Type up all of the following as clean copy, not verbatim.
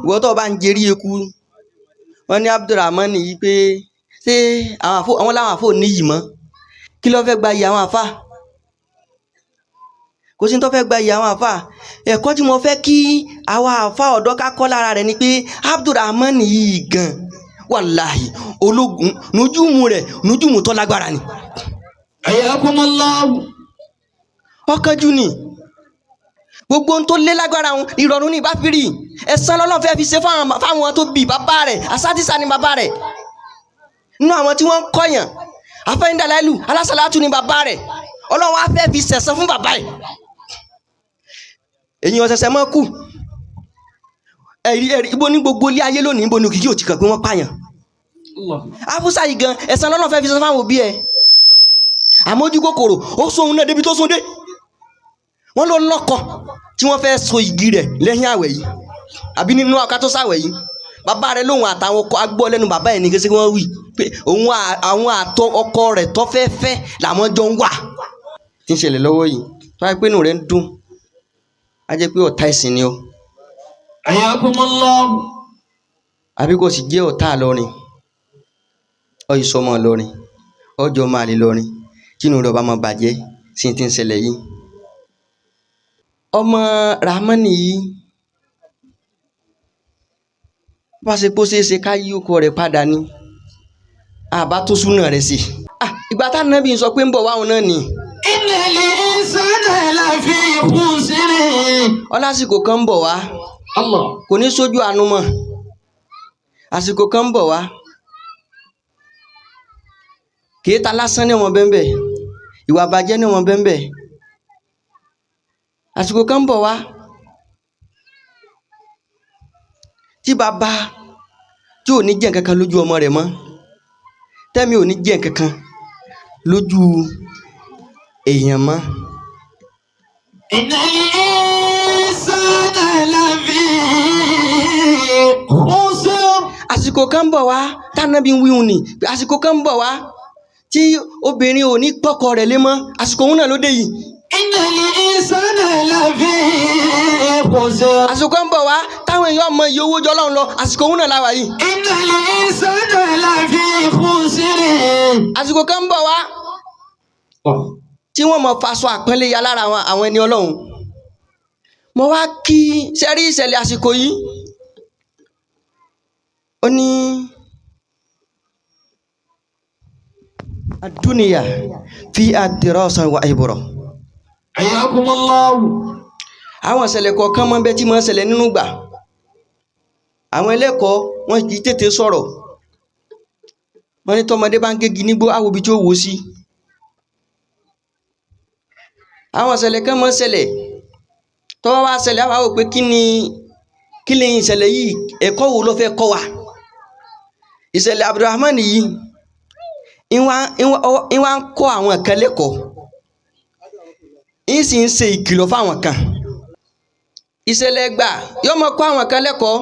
Ìwọ tó o bá ń jerí eku, wọ́n ní Abdulrahman yìí pé ṣé àwọn àfọ àwọn làwọn àfọ níyì mọ́, kí ló fẹ́ gba iyì àwọn àfa? Kò sí ní tó fẹ́ gba iyì àwọn àfa. Ẹ̀kọ́ tí mo fẹ́ kí àwa àfa ọ̀dọ́ ká kọ́ lára rẹ̀ ni pé Abdulrahman yìí gan wàláhì ológun nújúmù rẹ̀ nújúmù tó lágbára ni. Hayyakumullahu. Ọ̀kánjú ni gbogbo ohun tó lé lágbára òun ìrọ̀rùn ní ìbáfírì ẹ̀san lọ́lọ́run fẹ́ fi ṣe fáwọn tó bí bàbá rẹ̀ asátìsá ni bàbá rẹ̀ nínú àwọn tí wọ́n ń kọ̀yàn afẹ́yìndàlálù alásàlátù ni bàbá rẹ̀ Ọlọ́run á fẹ́ fi ṣẹ̀san fún bàbá rẹ̀. Èyí ọ̀sẹ̀sẹ̀ mọ́ kù ẹ̀rí ẹ̀rí ibo ní gbogbo ilé ayé lónìí ibo ní òkìkí ò ti kàn pé wọ́n pààyàn. Afusa yìí gan ẹ̀san lọ́lọ́run fẹ́ fi ṣe fáwọn òbí ẹ̀. Àmójú kòkòrò ó sóhun náà débi tó sún dé. Wọ́n ló lọ́kọ tí wọ́n fẹ́ so igi rẹ̀ lẹ́yìn àwẹ̀ yìí àbí nínú akátó sàwẹ̀ yìí. Bàbá rẹ̀ lóhun àtàwọn ọkọ agbọ́ lẹ́nu bàbá ẹ̀ ní kí wọ́n wí pé òun àwọn àtọ ọkọ rẹ̀ tó fẹ́ fẹ́ làwọn jọ ń wà. Tí ń ṣẹlẹ̀ lọ́wọ́ yìí tó wáyé pé inú rẹ̀ ń dùn á jẹ́ pé ọ̀tá ẹ̀sìn ni ọ́. Hayyakumullahu. Àbí kò sì jẹ́ ọ̀tá Ìlọrin, ọ̀ìsọmọ Ìlọrin, ọjọ́ máa lè lọrin kínú rẹ̀ ọba máa bàjẹ́ sí ti ń ṣẹlẹ̀ yìí. Ọmọ Rahmani yìí bá ṣe pé ó ṣeé ṣe ká yí ọkọ rẹ̀ padà ni àbá tó súnà rẹ̀ sí. Ìgbà tá nàbí sọ pé ń bọ̀ wáhùn náà ni. Innal insana lafi khusr. Ọlásìkò kan ń bọ̀ wá. Allah. Kò ní sójú àánú mọ́. Àsìkò kan ń bọ̀ wá. Kèéta lásán ní ọmọ bẹ́ńbẹ́, ìwà àbàjẹ́ ní ọmọ bẹ́ńbẹ́. Àsìkò kan ń bọ̀ wá tí bàbá tí ò ní jẹ́ nǹkankan lójú ọmọ rẹ̀ mọ́, tẹ́mi ò ní jẹ́ nǹkankan lójú èèyàn mọ́. Innal insana lafi khusr. Àsìkò kan ń bọ̀ wá tánàbí ń wíhun ni, àsìkò kan ń bọ̀ wá tí obìnrin ò ní gbọ́kọ rẹ̀ lé mọ́, àsìkò òun náà ló dé yìí. Innal insana lafi khusr. Àsìkò ń bọ̀ wá táwọn èèyàn mọ iye owó jọ Ọlọ́run lọ, àsìkò òun náà la wà yìí. Innal insana lafi khusr. Àsìkò kan ń bọ̀ wá tí wọ́n mọ faṣọ àpọ́nlé ya lára àwọn ẹni Ọlọ́run. Mo wá kí sẹ́rí ìṣẹ̀lẹ̀ àsìkò yìí. Ó ní adúnìyà fi àdìrọ́sàn wa ìbọ̀rọ̀. Hayyakumullahu. Àwọn ìṣẹ̀lẹ̀ kọ̀ọ̀kan máa ń bẹ tí máa ń ṣẹlẹ̀ nínú ìgbà. Àwọn ẹlẹ́kọ̀ọ́ wọ́n kì í tètè sọ̀rọ̀. Wọ́n ní tọmọdé bá ń gégi nígbó á wo ibi tí ó wò sí. Àwọn ìṣẹ̀lẹ̀ kan máa ń ṣẹlẹ̀. Tọ́wọ́ wá ṣẹlẹ̀ á wá wò pé kí ni ìṣẹ̀lẹ̀ yìí, ẹ̀kọ́ wo ló fẹ́ kọ́ wa? Ìṣẹ̀lẹ̀ Abdulrahman yìí ìwà ń kọ́ àwọn kan lẹ́kọ̀ọ́, ń sì ń ṣe ìkìlọ̀ fáwọn kan. Ìṣẹ̀lẹ̀ gbà yóò máa kọ́ àwọn kan lẹ́kọ̀ọ́,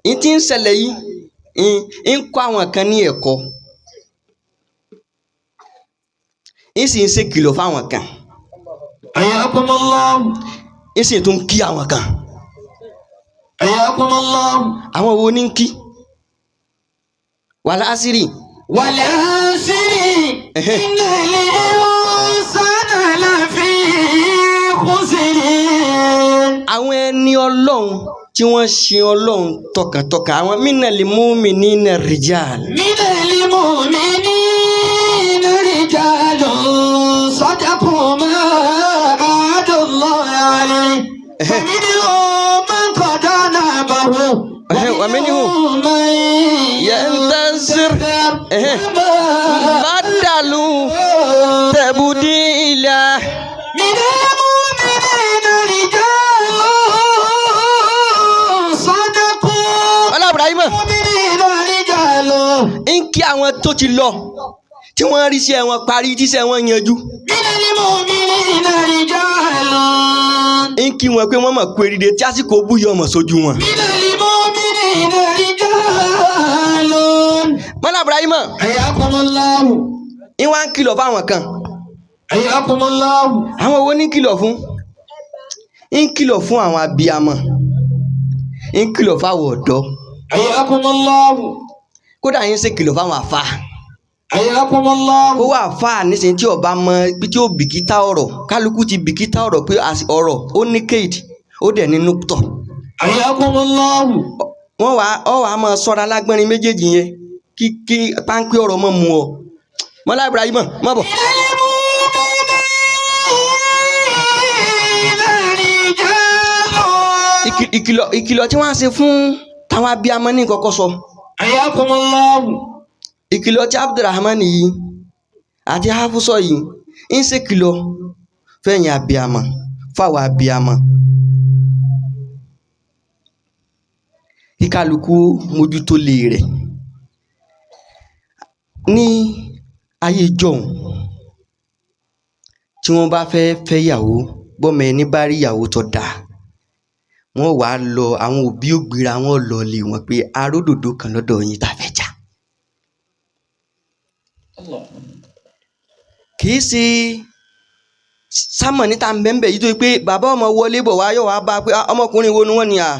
ń tí ń ṣẹlẹ̀ yìí ń kọ́ àwọn kan ní ẹ̀kọ́, ń sì ń ṣe ìkìlọ̀ fáwọn kan. Hayyakumullahu. Ń sì tún kí àwọn kan. Hayyakumullahu. Àwọn wo ni ń kí? Wal asri. Wal asri. Innal insana lafi khusr. Àwọn ẹni Ọlọ́run tí wọ́n ṣe Ọlọ́run tọkàntọkàn, àwọn minal mu'minina rijal. Minal mu'minina rijalun sadaqu ma ahadullah alayhi. Faminhum man qada nahbahu wa minhum man yantazir. Badalu tabdila. Minal mu'minina rijalun sadaqu. Ọlá Ibrahim. Mu'minina rijalun. Ń kí àwọn tó ti lọ tí wọ́n rí iṣẹ́ wọn parí, tíṣẹ́ wọn yanjú. Minal mu'minina rijalun. Ń kí wọn pé wọ́n mọ̀ pé eride tí àsìkò búyọ̀ mọ̀ sójú wọn. Minal mu'minina rijalun. Mọ́lá Ibrahim. Hayyakumullahu. Ń wá ń kìlọ̀ fáwọn kan. Hayyakumullahu. Àwọn wo ní kìlọ̀ fún? Ń kìlọ̀ fún àwọn abiyamọ. Ń kìlọ̀ fáwọn ọ̀dọ́. Hayyakumullahu. Kódà yín ṣe kìlọ̀ fáwọn àfa. Hayyakumullahu. Kó wà fà nísìnyí tí ọba mọ ibi tí ó bìkítà ọ̀rọ̀, kálukú ti bìkítà ọ̀rọ̀ pé ọ̀rọ̀ ó ní kéèdì, ó dẹ̀ ní núktọ̀. Hayyakumullahu. Wọ́n wá ọ wàá máa sọ́ra lágbẹ́rin méjèèjì yẹn kí páńpẹ́ ọ̀rọ̀ mọ́ mu ọ. Mọ́lá Ibrahim mọ́ bọ̀. Ìkìlọ̀ tí wọ́n á ṣe fún táwọn abiyamọ ní kọ́kọ́ sọ. Hayyakumullahu. Ìkìlọ̀ tí Abdulrahman yìí àti Hafusọ yìí ń ṣe kìlọ̀ fẹ̀yìn abiyamọ fáwọn abiyamọ. Kíkálukú mójútó lé rẹ̀. Ní ayé ìjọ̀hún tí wọ́n bá fẹ́ fẹ́ ìyàwó, bọ́mọ ẹni bá rí ìyàwó tó dáa, wọ́n wàá lọ àwọn òbí ò gbéra wọn lọ lé wọn pé aródòdó kan lọ́dọ̀ yín tá a fẹ́ jà. Kì í ṣe sámọ̀ níta mbẹ́mbẹ́ yìí tó yẹ pé bàbá ọmọ wọlé bọ̀ wá yọ̀ wá bá a pé ọmọkùnrin wo ni wọ́n ní à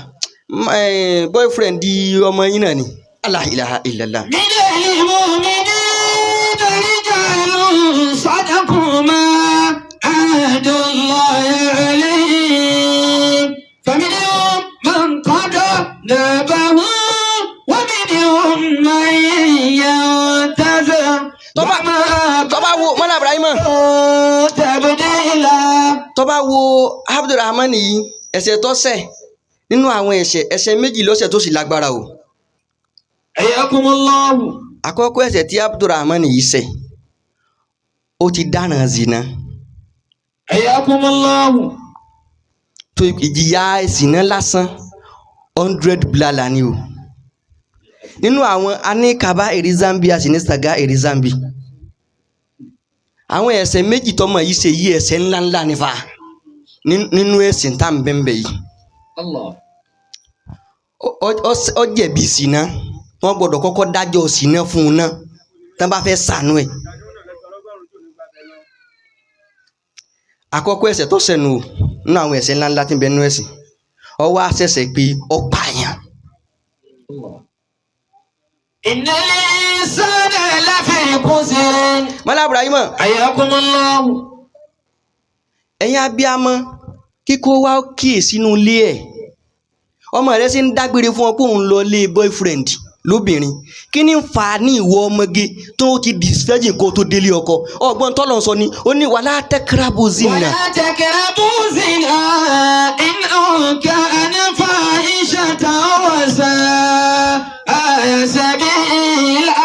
boyfriend di ọmọ yín náà ni. La ilaha illallah. Minal mu'minina rijalun sadaqu ma ahadullahi alayhi. Faminhum man qada nahbahu wa minhum man yantazir. Tó bá wo Mọ́lá Ibrahim, Tabdila. tó bá wo Abdulrahman yìí, ẹ̀ṣẹ̀ tó ṣẹ̀ nínú àwọn ẹ̀ṣẹ̀ méjì lọ́ṣẹ̀ tó sì lágbára o. Hayyakumullahu. Àkọ́kọ́ ẹ̀ṣẹ̀ tí Abdulrahman yìí ṣẹ̀, ó ti dáràn zina. Hayyakumullahu. Tó ìjìyà zina lásán 100 blala ni o. Nínú àwọn aníkàbá èrè Zambia sì ní saga èrè Zambi. Àwọn ẹ̀ṣẹ̀ méjì tọmọ yìí ṣe yí ẹ̀ṣẹ̀ ńláńlá nífa nínú ẹ̀sìn tá à ń bẹ́ńbẹ́ yìí. Allah. Ó jẹ̀bi zina, wọ́n gbọ́dọ̀ kọ́kọ́ dájọ́ zina fún un náà tí wọ́n bá fẹ́ ṣàánú ẹ̀. Àkọ́kọ́ ẹ̀ṣẹ̀ tó ṣẹ̀nu o nínú àwọn ẹ̀ṣẹ̀ ńláńlá tí ń bẹ nínú ẹ̀sìn, ó wá ṣẹ̀ṣẹ̀ pé ó pààyàn. Innal insana lafi khusr. Mọ́lá Ibrahim, Hayyakumullahu. ẹ̀yin abiyamọ, kíkó wá kíyè sínú ilé ẹ̀. Ọmọ rẹ ṣe ń dágbére fún ọ pé òun lọ lé boyfriend lóbìnrin. Kí ni ń fa ní ìwọ ọmọge tó ti disvirgin kó tó délé ọkọ? Ọgbọ́n tọ́lọ̀ ń sọ ni ó ní wala taqrabu zina. Wala taqrabu zina innahu kana fahishatan wa sa'a sabila.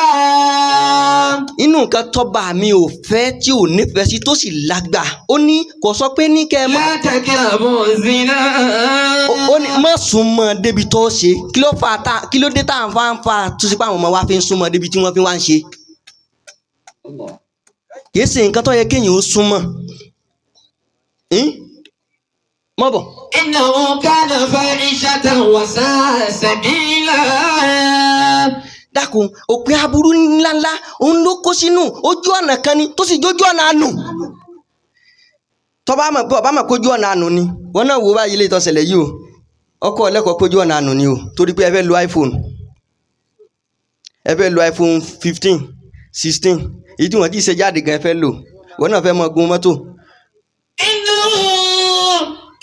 Inú nǹkan tọ́ba mi ò fẹ́ tí ò nífẹ̀ẹ́ sí tó sì lágbà, ó ní kò sọ pé ní kẹ́ ẹ mọ́. La taqrabu zina. Ó ní má súnmọ́ débi tó ṣe. Kí ló fà tá, kí ló dé tá à ń fa ń fa tó ṣe pé àwọn ọmọ wa fi ń súnmọ́ débi tí wọ́n fi wá ń ṣe? Kìí ṣe nǹkan tó yẹ kéèyàn ó súnmọ́. Mọ́ bọ̀. Innahu kana fahishatan wa sa'a sabila. Dákun, òpin aburú ńláńlá òun ló kó sínú ojú ọ̀nà kan ni tó sì jójú ọ̀nà àánú. Tọ́ba mọ̀ pé ọba mọ̀ kójú ọ̀nà àánú ni wọn náà wò báyìí ilé ìtọ́sẹ̀lẹ̀ yìí o. Ọkọ ẹlẹ́kọ̀ọ́ kójú ọ̀nà àánú ni o, torí pé ẹ fẹ́ lo iPhone, ẹ fẹ́ lo iPhone 15, 16, èyí tí wọ́n ti ṣe jáde gan ẹ fẹ́ lò, wọn náà fẹ́ mọ gun mọ́tò. Innahu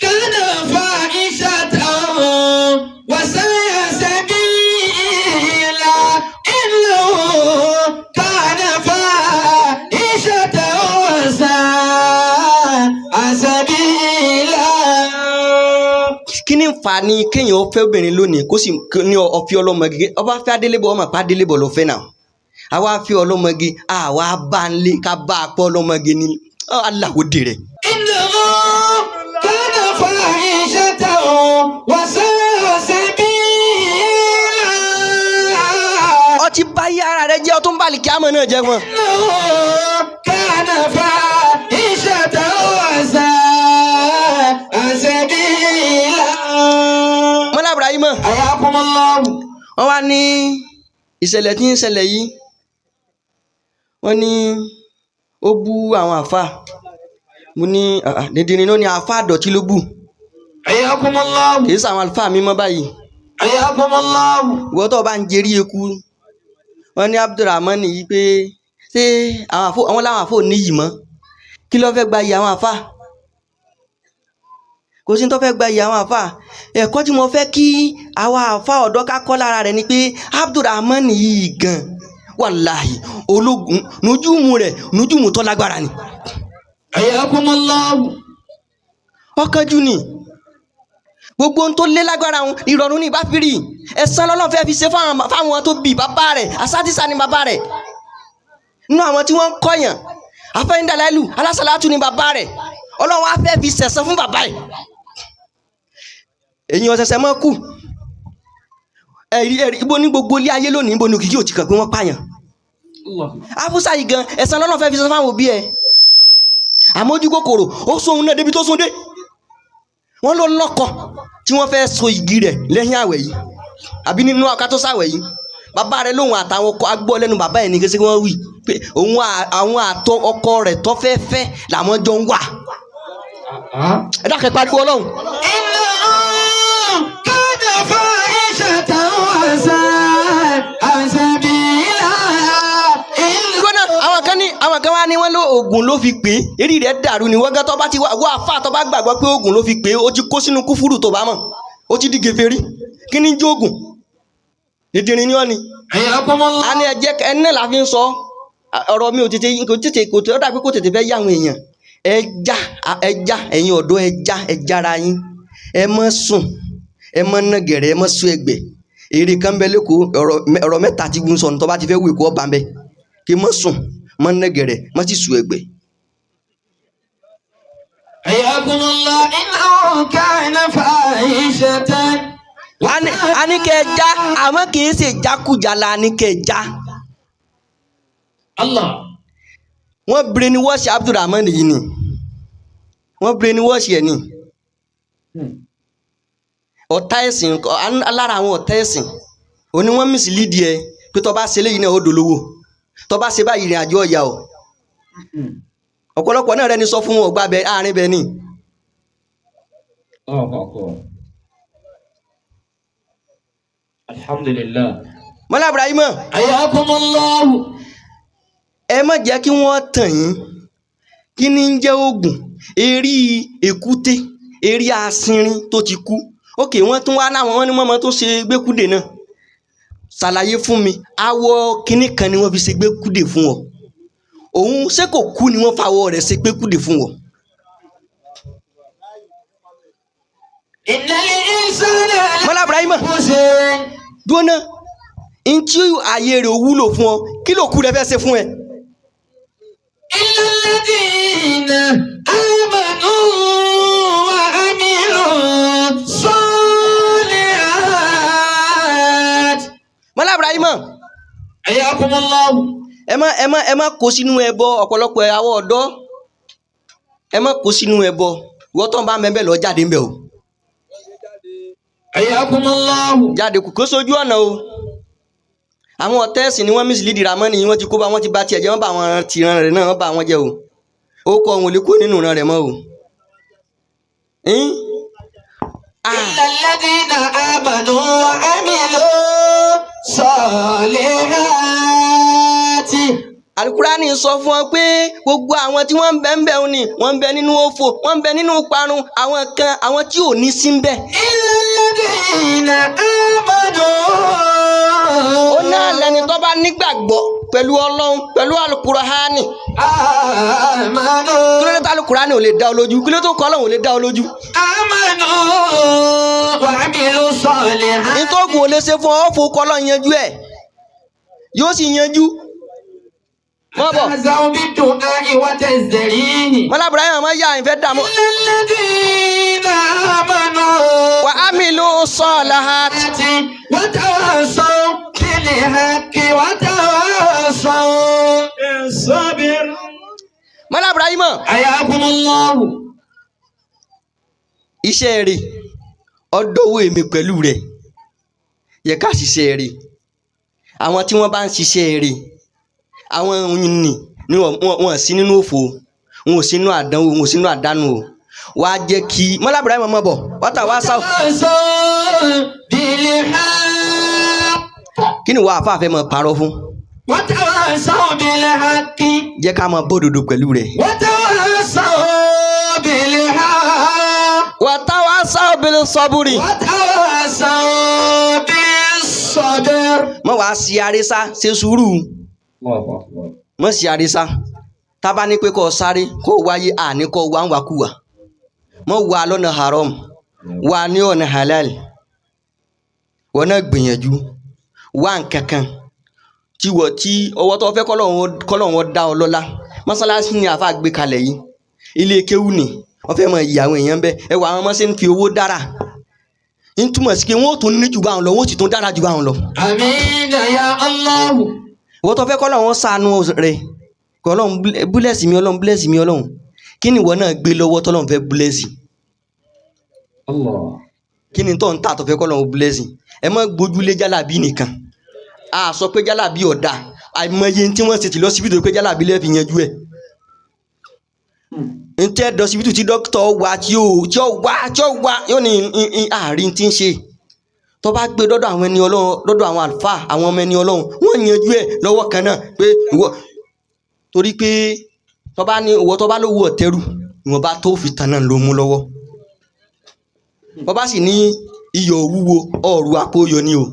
kana fahishatan wa sa'a sabila. Innahu kana fahishatan wa sa'a sabila. Kí ni ń fa ni kéèyàn ó fẹ́ obìnrin lónìí kó sì ní ọ̀fẹ́ ọlọ́mọge? Ọba fẹ́ adélébọ̀, ọmọ pa adélébọ̀ ló fẹ́ náà. Àwa fẹ́ ọlọ́mọge, àwa bá ń lé ká bá a pọ̀ ọlọ́mọge ni aláwo dèrè. Innahu kana fahishatan wa sa'a sabila. Ọtí bá yí ara rẹ jẹ́, ọtún bá lè kí àmọ́ náà jẹ́ fún ọ. Innahu kana fahishatan wa sa'a sabila. Mọ́lá Ibrahim, Hayyakumullahu. wọ́n wá ní ìṣẹ̀lẹ̀ tí ń ṣẹlẹ̀ yìí, wọ́n ní ó bú àwọn àfa. Mo ní dídìrín ló ní àfa àdọ̀tí ló bù. Hayyakumullahu. Kì í sàwọn àlùfáà mímọ́ báyìí. Ayakumullahu. Ìwọ tó o bá ń jerí eku, wọn ní Abdulrahman yìí pé ṣé àwọn àfọ àwọn làwọn àfọ níyì mọ́, kí ló fẹ́ gba iyì àwọn àfà? Kò sí ní tó fẹ́ gba iyì àwọn àfà. Ẹ̀kọ́ tí mo fẹ́ kí àwa àfà ọ̀dọ́ ká kọ́ lára rẹ̀ ni pé Abdulrahman yìí gan wàláhì ológun nújúmù rẹ̀ nújúmù tó lágbára ni. Ayakumullahu. Ọkànjú ni gbogbo ohun tó lé lágbára òun ìrọ̀rùn ní ìbá fi rí ẹ̀san lọ́lọ́run fẹ́ fi ṣe fáwọn tó bí bàbá rẹ̀ asátìsá ni bàbá rẹ̀ nínú àwọn tí wọ́n ń kọ́yàn afẹ́yìndàláìlú alásàlátù ni bàbá rẹ̀ Ọlọ́run á fẹ́ fi ṣẹ̀san fún bàbá rẹ̀. Èyí ọ̀sẹ̀sẹ̀ mọ́ kù ẹ̀rí ẹ̀rí ibo ní gbogbo ilé ayé lónìí ibo ní òkìkí ò ti kàn pé wọ́n pààyàn. Afusa yìí gan ẹ̀san lọ́lọ́run fẹ́ fi ṣe fáwọn òbí ẹ̀ àmójú kòkòrò ó sóhun náà débi tó sún dé wọ́n ló lọ́kọ tí wọ́n fẹ́ so igi rẹ̀ lẹ́yìn àwẹ̀ yìí àbí nínú akátọ́sàwẹ̀ yìí bàbá rẹ̀ lòun àtàwọn ọkọ agbọ́ lẹ́nu bàbá ẹ̀ ní kí wọ́n wí pé òun àwọn àtọ ọkọ rẹ̀ tó fẹ́ fẹ́ làwọn jọ ń wà. Ẹ dákẹ́ pariwo Ọlọ́run. Innahu kana fahishatan wa sa'a sabila. Gbọ́dọ̀ àwọn kan ní àwọn kan wá ní wọ́n ló oògùn ló fi pè é eré rẹ̀ dàrú ni wọ́n gán tó bá ti wá wọ́n àfa tó bá gbàgbọ́ pé oògùn ló fi pè é ó ti kó sínú kúfúrú tó bá mọ̀ ó ti di gèfèrí kí ni jó oògùn dídìrín ni wọ́n ni. Ayakumullahu. A ní ẹjẹ ẹni náà la fi ń sọ ọ̀rọ̀ mi ò tètè kò tètè kò tètè ó dàbí kò tètè fẹ́ yá àwọn èèyàn ẹja ẹja ẹ̀yin ọ̀dọ́ ẹja ẹja ara yín ẹ má sùn ẹ má ná gẹ̀rẹ́ ẹ má sún ẹgbẹ́ èrè kan bẹ lẹ́kọ̀ọ́ ọ̀rọ̀ mẹ́ta ti ń sọnù tó bá ti fẹ́ wù èkó ọba ń bẹ kí má sùn má ná gẹ̀rẹ́ má sì sún ẹgbẹ́. Ayakumullahu. Innahu kana fahishatan. A ní kẹ́ ẹ já àmọ́ kì í ṣe jákújà la ní kẹ́ ẹ já. Allah. Wọ́n brainwash Abdulrahman yìí ni wọ́n brainwash ẹ̀ ni ọ̀tá ẹ̀sìn lára àwọn ọ̀tá ẹ̀sìn òní wọ́n mislead ẹ pé tó bá ṣe léyìí náà ó dolówó tó bá ṣe báyìí ìrìn àjò ọ̀yà o ọ̀pọ̀lọpọ̀ náà rẹni sọ fún wọn ọgbà bẹ àárín bẹ ni. Alhamdulillah. Mọ́lá Ibrahim. Ayakumullahu. Ẹ má jẹ́ kí wọ́n tàn yín kí ni ń jẹ́ oògùn erí èkúté erí asinrin tó ti kú ókè wọ́n tún wá láwọn wọ́n ní mọ́mọ́ tó ṣe gbẹ́kúdè náà ṣàlàyé fún mi awọ kinní kan ni wọ́n fi ṣe gbẹ́kúdè fún ọ òun ṣé kò kú ni wọ́n fawọ rẹ̀ ṣe gbẹ́kúdè fún ọ. Innal insana Mọ́lá Ibrahim lafi dúró náà ntí ààyè rẹ̀ ò wúlò fún ọ kí ló kú rẹ fẹ́ ṣe fún ẹ. Illa alladhina amanu wa amilu salihat. Mọ́lá Ibrahim. Ayakumullahu. Ẹ má kó sínú ẹbọ ọ̀pọ̀lọpọ̀ àwọn ọ̀dọ́ ẹ má kó sínú ẹbọ ìwọ tó ń bá mẹ́bẹ̀ lọ jáde ńbẹ̀ o. Ayakumullahu. Jáde kò kó sójú ọ̀nà o. Àwọn ọ̀tẹ́ẹ̀sì ni wọ́n mislead Ramani yìí wọ́n ti kó bá wọ́n ti ba tiẹ̀ jẹ́ wọ́n bá àwọn tìran rẹ̀ náà wọ́n bá wọn jẹ́ o. Ó kọ òun ò lè kó nínú ìran rẹ̀ mọ́ o. Illa alladhina amanu wa amilu salihati. Alukurani sọ fún ọ pé gbogbo àwọn tí wọ́n ń bẹ ń bẹ òun ni wọ́n ń bẹ nínú òfò wọ́n ń bẹ nínú parun àwọn kan àwọn tí ò ní sí ń bẹ. Illa alladhina amanu. Ó náà lẹni tó bá nígbàgbọ́ pẹ̀lú Ọlọ́run pẹ̀lú Alukurani. Amanu. Kí ló dé tá Alukurani ò lè dá ọ lójú? Kí ló tó kọ́ Ọlọ́run ò lè dá ọ lójú? Amanu wa amilu salihati. Nítòògùn ò lè ṣe fún ọ, ó fò kọ́ Ọlọ́run yanjú ẹ̀ yóò sì yanjú. Mọ́ bọ̀. Tazaw bid-du'a'i wa tazrihi. Mọ́lá Ibrahim ọmọ yá ìfẹ́ dààmú. Illa alladhina amanu. Wa amilu salihati. Wa tawasaw bil-haqqi wa tawasaw bis-sabr. Mọ́lá Ibrahim. Ayakumullahu. Iṣẹ́ rẹ̀ ọdọ́wọ́ èmi pẹ̀lú rẹ̀ yẹ ká ṣiṣẹ́ rẹ̀ àwọn tí wọ́n bá ń ṣiṣẹ́ rẹ̀ àwọn ni wọ́n sí nínú òfò wọn ò sí nínú àdánwò wọn ò sí nínú àdánù o Wàá jẹ́ kí mọ́lá Ibrahim mọ́ bọ̀ wátà wá sáwọ́. Kí ni wàá fàáfẹ́ mọ̀ parọ́ fún? Jẹ́ ká máa bódodo pẹ̀lú rẹ̀. Watawasaw bil saburi. Mọ̀ wá sí arésá ṣe sùúrù. Mọ̀ sí arésá. Tábà ní pé kó sáré kó wáyé àní kó wá ń wakúwà. Mọ̀ wá lọ́nà haram wá ní ọ̀nà halal. Wọ́n náà gbìyànjú wá nǹkankan tí wọ́n tí ọwọ́ tó fẹ́ kọ́lọ́hún dá ọ lọ́lá. Mọ́sálásí ni àáfàá gbé kalẹ̀ yìí. Ilé kéwú ni wọ́n fẹ́ mọ ìyá àwọn èèyàn bẹ́ẹ̀. Ẹ wọ àwọn ọmọ ṣe ń fi owó dára. Ń túmọ̀ sí pé wọ́n ó tún ní jù báwọn lọ, wọ́n ó sì tún dára jù báwọn lọ. Àmín ya Allah. Ìwọ tó fẹ́ kọ́lọ́hún ṣàánú rẹ̀ kọ́lọ́hún búlẹ̀sì mi ọlọ́hún búlẹ̀sì mi ọlọ́hún. Kí ni ìwọ náà gbé lọ́wọ́ tọ́lọ́hún fẹ́ búlẹ̀sì? Kí ni tó ń tà tó fẹ́ kọ́lọ́hún búlẹ̀sì? Ẹ má gbójúlé jálàbí nìkan. A sọ pé jálàbí ọ̀dà àìmọye tí wọ́n ṣe ti lọ síbi tó pé jálàbí lẹ́ẹ̀ fi yanjú ẹ̀. Ntẹ́ dọ̀sibítù tí dókítà wá tí ó wá tí ó wá yóò ní àárín tí ń ṣe. Tó bá gbé dọ́dọ̀ àwọn ẹni Ọlọ́run dọ́dọ̀ àwọn àlùfáà àwọn ọmọ ẹni Ọlọ́run wọ́n yanjú ẹ̀ lọ́wọ́ kan náà pé ìwọ torí pé tó bá ní ìwọ tó bá lówó ọ̀tẹ́rù ìwọ̀nba tó fi tàn náà ló mú lọ́wọ́. Bó bá sì ní iyọ̀ wúwo ọ̀rù àpò yọ ni o.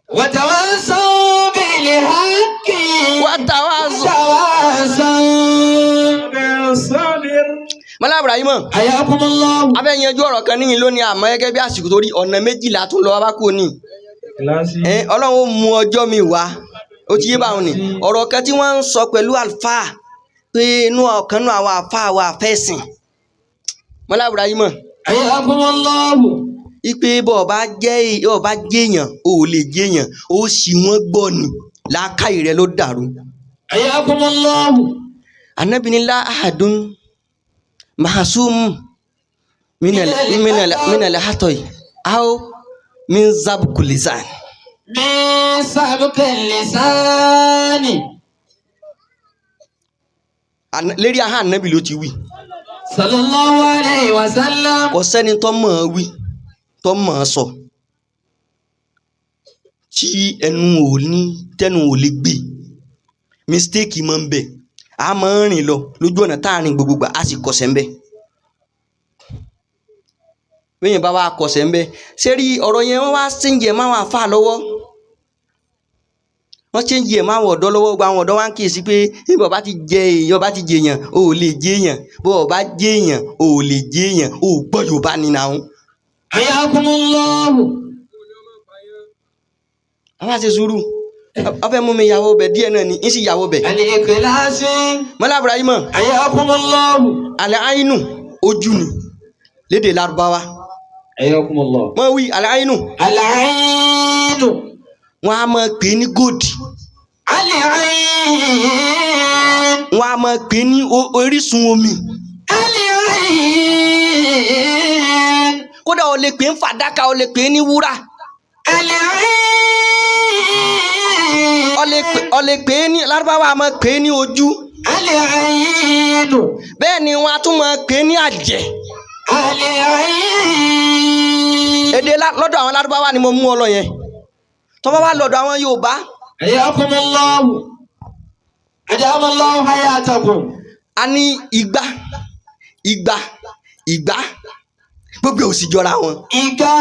Watawasaw bil haqqi. Watawasaw Bis-sabr. Mọ́lá Ibrahim. Hayakumullah. A fẹ́ yanjú ọ̀rọ̀ kan níyìn lónìí àmọ́ gẹ́gẹ́ bí àsìkò torí ọ̀nà méjìlá tún lọ wá kú ní. Ọlọ́run ó mú ọjọ́ mi wá ó ti yé báwọn ni ọ̀rọ̀ kan tí wọ́n ń sọ pẹ̀lú àlùfáà pé inú ọ̀kan nú àwọn àfáà wa fẹ́sìn. Mọ́lá Ibrahim. Hayakumullah. Ipe bọ́ ọba jẹ́ èèyàn o ò lè jẹ́ èèyàn ó sì wọ́n gbọ́ ni làákàyè rẹ ló dàrú. Hayakumullah. Ànábì ní la ahadun mahasum minal hatoi aw min zabkulisan. Min sabkulisani. Lérí ahọ́n Ànábì ló ti wí. Sallallahu alayhi wa sallam. Kò sẹ́ni tó mọ̀ ọ́ wí tó mọ̀ ọ́ sọ tí ẹnu ò ní tẹnu ò lè gbé mistake máa ń bẹ a máa ń rìn lọ lójú ọ̀nà tá a rìn gbogbogbà a sì kọsẹ̀ ń bẹ bẹ́ẹ̀ bá wa kọsẹ̀ ń bẹ ṣé rí ọ̀rọ̀ yẹn wọ́n wá ṣéǹjì ẹ̀ máa wà fà lọ́wọ́ wọ́n ṣéǹjì ẹ̀ máa wọ̀ ọ̀dọ́ lọ́wọ́ gba àwọn ọ̀dọ́ wa ń kíyèsí pé bí bàbá ti jẹ èèyàn bá ti jẹ èèyàn o ò lè jẹ èèyàn bó o bá jẹ èèyàn o ò lè jẹ èèyàn o ò gbọ́ Yorùbá ni nà ó. Hayakumullah. Àwa ṣe sùúrù. A fẹ́ mú mi yàwó bẹ̀ díẹ̀ náà ni, ń sì yàwó bẹ̀. Al-ikhlasi. Mọ́lá Ibrahim. Hayakumullah. Al-ainu ojú ni lédè Lárúbáwá. Hayakumullah. Mọ̀ wí al-ainu. Al-ainu. Wọ́n á máa pè é ní gold. Al-ain. Wọ́n á máa pè é ní orísun omi. Al-ain. Kódà o lè pè é ní fàdákà, o lè pè é ní wúrà. Al-ain. O lè pè é ní Lárúbáwá a máa pè é ní ojú. Al-ain. Bẹ́ẹ̀ ni wọ́n á tún máa pè é ní àjẹ́. Al-ain. Èdè lọ́dọ̀ àwọn Lárúbáwá ni mo mú ọ lọ yẹn. Tó bá wá lọ́dọ̀ àwọn Yorùbá. Hayakumullah. Adamallahu hayatakum. A ní igba igba igba gbogbo ò sì jọra wọn. Igá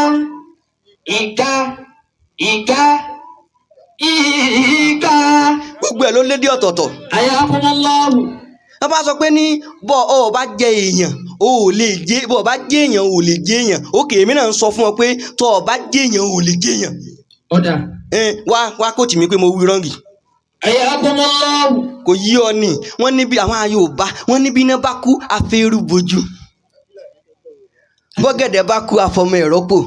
igá igá igá. Gbogbo ẹ̀ ló lédè ọ̀tọ̀ọ̀tọ̀. Hayakumullah. Wọ́n bá sọ pé ní bọ́ ọ bá jẹ èèyàn o ò lè jẹ bọ́ ọ bá jẹ èèyàn o ò lè jẹ èèyàn. Ókè èmi náà ń sọ fún ọ pé tọ́ ọ bá jẹ èèyàn o ò lè jẹ èèyàn. Ọ̀dà. Wá kóòtù mi pé mo wí rọ́ǹgì. Hayakumullah. Kò yí ọ ni wọ́n níbi àwọn Yorùbá wọ́n níbi iná bá kú àfẹ́rù bojú. Bọ́gẹ̀dẹ̀ bá kú àfọmọ ìrọ́pò.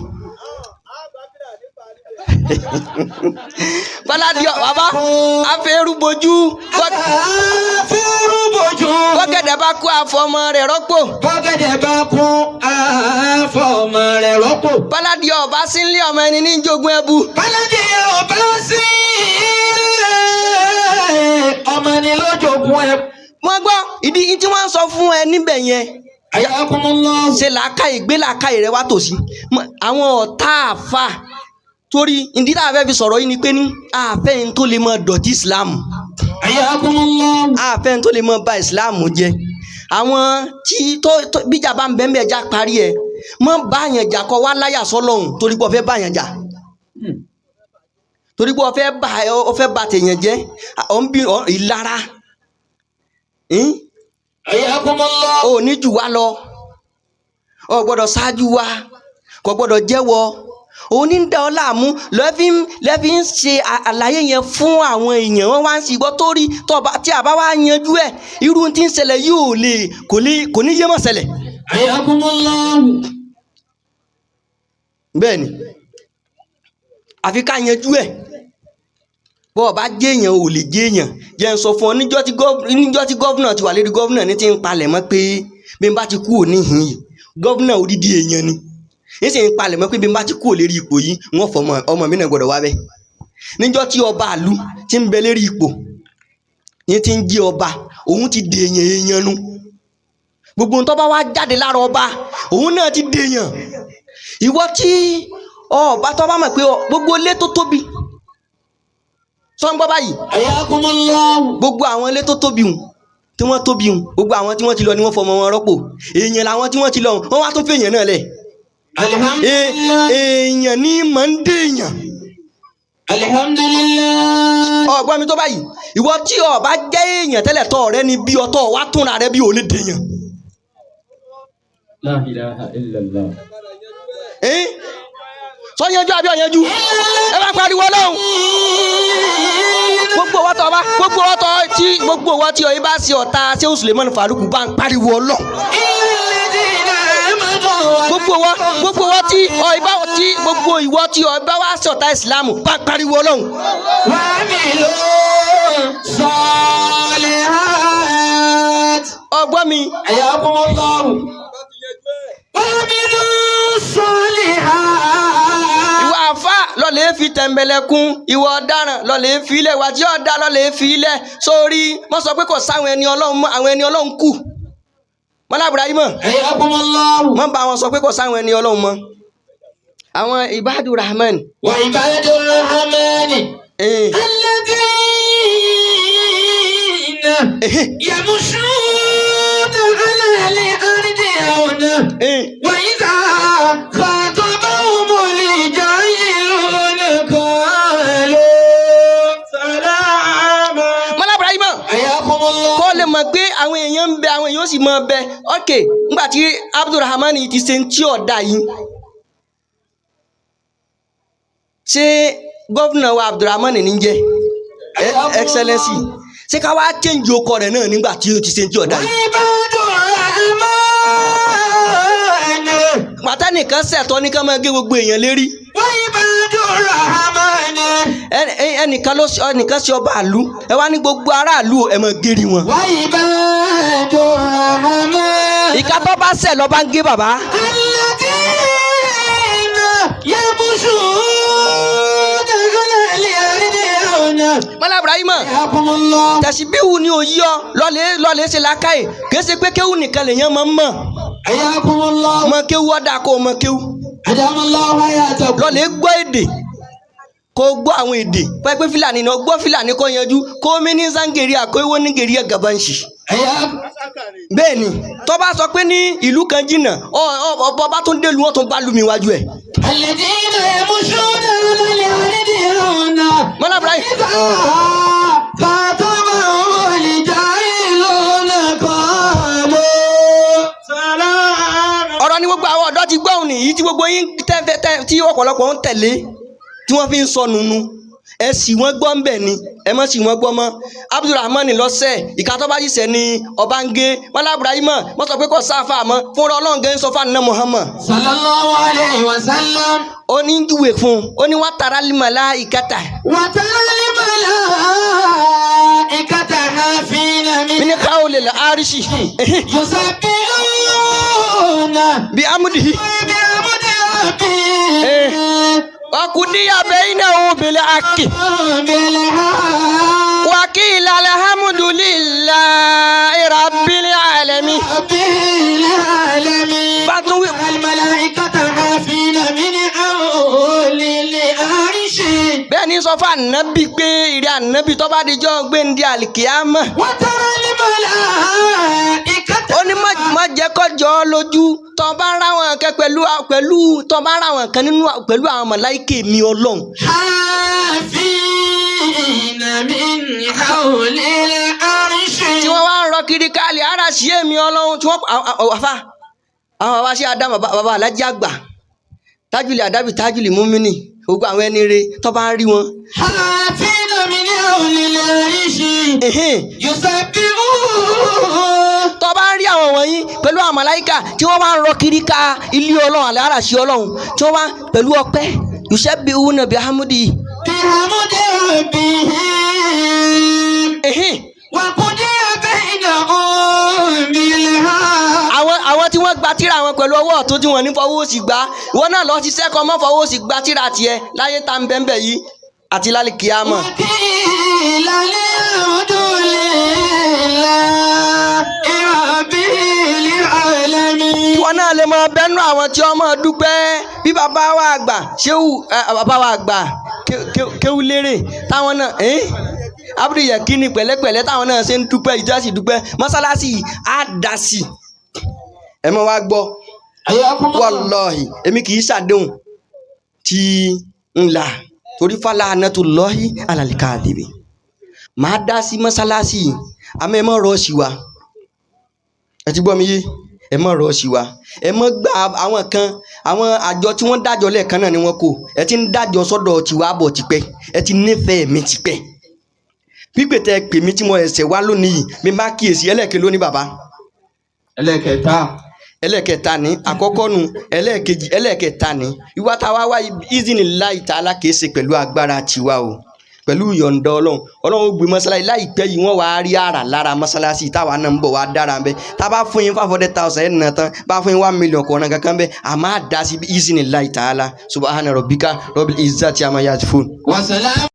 Bọ́ládì bàbá àfẹ́rù bojú. Àfẹ́rù bojú. Bọ́gẹ̀dẹ̀ bá kú àfọmọ rẹ̀ rọ́pò. Bọ́gẹ̀dẹ̀ bá kú àfọmọ rẹ̀ rọ́pò. Bọ́ládì ọba sí ilé ọmọ ẹni ní jogún ẹbu. Bọ́ládì ọba sí ilé ọmọ ẹni ló jogún ẹbu. Wọ́n gbọ́ ìdí tí wọ́n ń sọ fún ẹ níbẹ̀ yẹn. Ṣe làákàyè gbé làákàyè rẹ wá tòsí àwọn ọ̀tá àfa torí ìdí tá a fẹ́ fi sọ̀rọ̀ yìí ni pé ní àfẹ́ ń tó lè mọ dọ̀tí Islam, àfẹ́ ń tó lè mọ ba Islam jẹ́. Àwọn tí tó bíjà bá ń bẹ́ẹ̀ bẹ́ẹ̀ já parí ẹ̀ mọ́ báyàn jà kọ́ wá láyà sọ́lọ́hún torí pé ó fẹ́ báyàn jà, torí pé ó fẹ́ ba tèèyàn jẹ́, ọ̀ ń bí ìlara ò ní jù wá lọ, ò gbọ́dọ̀ ṣáájú wa, kò gbọ́dọ̀ jẹ́wọ́, òun ní ń da ọ láàmú. Lẹ́ẹ̀fi ń ṣe àlàyé yẹn fún àwọn èèyàn, wọ́n wá ń sì gbọ́ torí tí a bá wá yanjú ẹ̀ irú tí ń ṣẹlẹ̀ yóò lè kò ní yé mọ́ ṣẹlẹ̀. Bẹ́ẹ̀ ni àfi ká yanjú ẹ̀. Bọ́ ọ bá jẹ́yàn ò lè jẹ́yàn. Jẹ́ ń sọ fún ọ níjọ́ tí gọ́vnà ti wà lérí gọ́vnà ní ti ń palẹ̀ mọ́ pé bí n bá ti kú òní hìn yìí gọ́vnà odidi èèyàn ni ní sì ń palẹ̀ mọ́ pé bí n bá ti kú lérí ipò yìí wọ́n fọ ọmọ mi náà gbọ́dọ̀ wá bẹ́ẹ̀. Níjọ́ tí ọba àlú ti ń bẹ lérí ipò ní ti ń jí ọba òun ti dèèyàn èèyàn nu. Gbogbo ohun tó bá wá jáde lára ọba òun náà ti dèèyàn. Ìwọ tí ọba tó bá mọ̀ pé gbogbo ilé tó tóbi sọ́ngbọ́ báyìí, gbogbo àwọn ilé tó tóbi hùn tí wọ́n tóbi hùn gbogbo àwọn tí wọ́n ti lọ ni wọ́n fọmọ wọn rọ́pò. Èèyàn làwọn tí wọ́n ti lọ wọ́n wá tún fèèyàn náà lẹ̀. Èèyàn ní mọ̀ ń dèèyàn. Ọgbọ́n mi tó báyìí, ìwọ tí o bá jẹ́ èèyàn tẹ́lẹ̀ tọ́ ọ̀rẹ́ ni bí ọtọ́ wá túnra rẹ bí ò lè dèèyàn. La ilaha illallah. Sọ́yanjú àbí ọ̀yanjú? Ẹ bá pariwo lọ́hùn. Gbogbo wa tọ́ gbogbo wa tọ́ tí gbogbo wa tí ọ̀yìn bá ṣe ọ̀tá Shehu Suleiman Faruku bá ń pariwo Ọlọ́hun. Gbogbo wa tí ọ̀yìn bá tí gbogbo ìwọ tí ọ̀yìn bá wá ṣe ọ̀tá Ìsìlámù bá ń pariwo Ọlọ́hun. Ọgbọ́n mi. Ìwà àfà lọ́lẹ̀ fi tẹ̀m̀bẹ̀lẹ̀kun, ìwà ọ̀daràn lọ́lẹ̀ fi ilẹ̀, ìwà tí ọ̀dà lọ́lẹ̀ fi ilẹ̀. Sórí wọ́n sọ pé kò sáwọn ẹni Ọlọ́run mọ́, àwọn ẹni Ọlọ́run kù. Mọ́lá Ibrahim mọ́ bá wọn sọ pé kò sáwọn ẹni Ọlọ́run mọ́. Àwọn Ibadu Rahman. Wa Ibadu Rahman alladhina yamshuna ala al-ardi hawna wa idha khatabahumul jahiluna qalu salama. Mọ́lá Ibrahim kó lè mọ̀ pé àwọn èèyàn ń bẹ, àwọn èèyàn sì mọ̀ bẹ. Ok, nígbà tí Abdulrahman ti ṣe ń tí ọ̀dà yìí, ṣé gọ́vnà wa Abdulrahman ní jẹ́ Excellency, ṣé ká wá change ọkọ rẹ̀ náà nígbà tí ó ti ṣe ń tí ọ̀dà yìí? Pàtà nìkan ṣẹ̀tọ́ ní ká máa gé gbogbo èèyàn lérí. Ẹnìkan ló ẹnìkan ṣe ọba àlú, ẹ wá ní gbogbo aráàlú ẹ máa gérí wọn. Ìka tó bá ṣẹ̀ lọ bá ń gé bàbá. Mọ́lá Ibrahim tẹ̀síbíhù ni òyí ọ lọ́lẹ̀ ṣe làákàyè, kì í ṣe pé kéwù nìkan lèèyàn máa ń mọ̀. Mọ kéwù ọ̀dà kó mọ kéwù. Lọ́lẹ̀ gbọ́ èdè kó gbọ́ àwọn èdè pẹ́pẹ́ Fúlàní ni ọ gbọ́ Fúlàní kó yanjú kó mi ní Zangeria kó ìwọ ní Gẹ̀ríà Gabanshi. Bẹ́ẹ̀ ni tó bá sọ pé ní ìlú kan jìnnà ọba tó ń délùú wọn tó ń bá lù mí wájú ẹ̀. Mọ́lá Ibrahim. Ọ̀rọ̀ ni gbogbo àwọn ọ̀dọ́ ti gbọ́ òun nìyí tí gbogbo yín tẹ́ tí ọ̀pọ̀lọpọ̀ ń tẹ̀lé tí wọ́n fi ń sọ nùnú. Ẹ sì wọ́n gbọ́ ń bẹ̀ ni ẹ mọ̀ sì wọ́n gbọ́ mọ́. Abdulrahman lọ́sẹ̀ ìka tó bá yìí sẹ́ ni ọba ń gé. Mọ́lá Ibrahim wọ́n sọ pé kò sáfà mọ́ fúnra Ọlọ́run gẹ́ ń sọ fún àná Muhammad. Sallallahu alayhi wa sallam. Ó ní júwe fún un, ó ní wọ́n tara limala ìkẹta. Wọ́n tara limala ìkẹta hafina mi. Mi ní káwọ́ lè lọ àríṣì. Yusabbihuna. Bí amúdìhí. Bí amúdìhí. Wakudiya bainahum bil haqqi. Wakil alhamdulillahi rabbil alamin. Rabbil alamin. Bá tún wí. الملائكة حافين من حول العرش. Bẹ́ẹ̀ ni sọ fún ànábì pé ìrẹ́ ànábì tó bá dijọ́ gbéǹde àlìkíyámà. وترى الملائكة Ó ní má jẹ́ kọjọ́ ọ lójú tó bá ń ráwọn kan pẹ̀lú pẹ̀lú tó bá ń ráwọn kan nínú pẹ̀lú àwọn màláíkà mi Ọlọ́run. حافين من حول العرش. Tí wọ́n wá ń rọ kiri káàlì ara sí èmi Ọlọ́run tí wọ́n àfa àwọn bàbá sí Adam bàbá alájí àgbà tájúlì àdábì tájúlì múmínì gbogbo àwọn ẹni re tó bá ń rí wọn. حافين من حول العرش. Ẹ̀hẹ́n. يسبحون. Tó bá ń rí àwọn wọ̀nyí pẹ̀lú àwọn màláíkà tí wọ́n wá ń rọ kiri ká ilé Ọlọ́run àlẹ́ ara sí Ọlọ́run tí wọ́n wá pẹ̀lú ọpẹ́ yusabbihuna bihamdi. بحمد ربهم. Ẹ̀hẹ́n. وقضي بينهم بالحق. Àwọn tí wọ́n gba tíra wọn pẹ̀lú ọwọ́ ọ̀tún tí wọ́n ní fọwọ́ òsì gbà, ìwọ náà lọ ṣiṣẹ́ kọ́ mọ́ fọwọ́ òsì gba tíra tiẹ̀ láyé tá ń bẹ́ńbẹ́ yìí àti lálẹ́ kíámọ̀. وقيل الحمد لله رب العالمين. Ìwọ náà lè máa bẹ́nu àwọn tí wọ́n máa dúpẹ́ bí bàbá wa àgbà ṣéwù bàbá wa àgbà kéwú lérè táwọn náà Abdul Yakini pẹ̀lẹ́pẹ̀lẹ́ táwọn náà ṣe ń dúpẹ́ ìjọ sì dúpẹ́ mọ́sálásí yìí á dá sí i. Ẹ mọ́ wá gbọ́. حياكم الله. Wàlọ́ọ̀hì èmi kì í ṣàdéhùn tí ń là torí fàlà anátúlọ́hì alàlìkà àdìbì màá dá sí mọ́sálásí yìí àmọ́ ẹ mọ́ rọ́ọ̀ṣì wa. Ẹ ti gbọ́ mi yé? Ẹ mọ́ rọ́ọ̀ṣì wa, ẹ mọ́ gba àwọn kan àwọn àjọ tí wọ́n dájọ́ lẹ́ẹ̀kan náà ni wọ́n kó ẹ ti ń dájọ́ sọ́dọ̀ tiwa bọ̀ tipẹ́, ẹ ti nífẹ̀ẹ́ mi tipẹ́. Pípè tẹ pè mí tí mo ẹsẹ̀ wá lónìí yìí mi má kíyèsí ẹlẹ́ẹ̀kẹ́ lónìí bàbá. Ẹlẹ́kẹta. Ẹlẹ́ẹ̀kẹta ní àkọ́kọ́ nu ẹlẹ́ẹ̀kejì ẹlẹ́ẹ̀kẹta ní ìwà tá a wá wá ìzìnì láì tá a lákèése pẹ̀lú agbára tiwa o pẹ̀lú ìyọ̀ǹda Ọlọ́run. Ọlọ́run ó gbé mọ́sálásí láìpẹ́ yìí wọ́n wàá rí àrà lára mọ́sálásí táwa náà ń bọ̀ wá dára ń bẹ́. Tá a bá fún yín 500,000 ẹ̀ nà tán, bá fún yín 1 million kọ̀ọ̀ràn kankan bẹ́ a máa dá sí ìzìnì láì tá a la. Subhana rabbika rabbil izzati amma yasifun. وسلام.